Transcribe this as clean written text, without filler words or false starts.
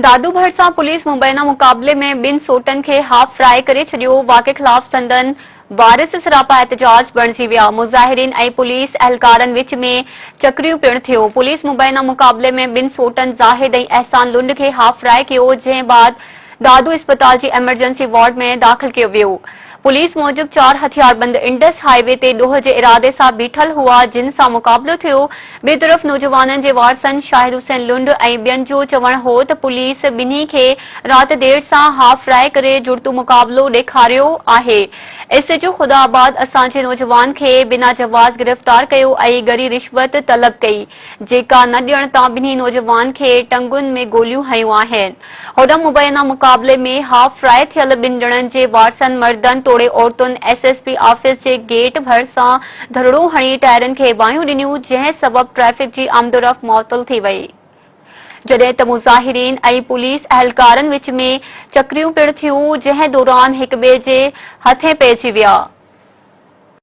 دادو ڀرسان پوليس مبينا مقابلي ۾ ٻن سوٽن کي هاف فرائي ڪري ڇڏيو، واقعي خلاف سندن وارث سراپا احتجاج بڻجي ويا، مظاهرين ۽ پوليس اهلڪارن وچ ۾ چڪريون پڻ ٿيون، پوليس مبينا مقابلي ۾ ٻن سوٽن زاهد ۽ احسان لنڊ کي هاف فرائي ڪيو، جنهن بعد دادو اسپتال جي ايمرجنسي وارڊ ۾ داخل ڪيو ويو. پوليس موجب چار هٿياربند انڊس هاء وي تي ڏوهه جي ارادي سان بيٺل هئا جن سان مقابلو ٿيو. ٻئي طرف نوجوانن جي وارثن شاهد حسين لنڊ ۽ ٻين جو چوڻ هو ته پوليس ٻنهي کي رات دير سان هاف فرائي ڪري جڙتو مقابلو ڏيکاريو آهي. ايس ايچ او خدا آباد اسان جي نوجوان کي بنا جواز گرفتار ڪيو ۽ ڳري رشوت طلب ڪئي. جيڪا نه ڏيڻ تان ٻنهي نوجوان کي ٽنگن ۾ گوليون هنيون آهن. هوڏانهن مبينا مقابلي ۾ هاف فرائي ٿيل ٻن ڄڻن جي وارثن مردن توڙي عورتن ايس ايس پي آفيس جي گيٽ ڀرسان ڌرڻو هڻي ٽائرن کي باهيون ڏنيون جنهن سبب ٽريفڪ جي آمدورفت معطل ٿي وئي. جڏهن ته مظاهرين ۽ پوليس اهلڪارن وچ ۾ چڪريون پڻ ٿيون جنهن دوران هڪٻئي جي هٿين پئجي ويا.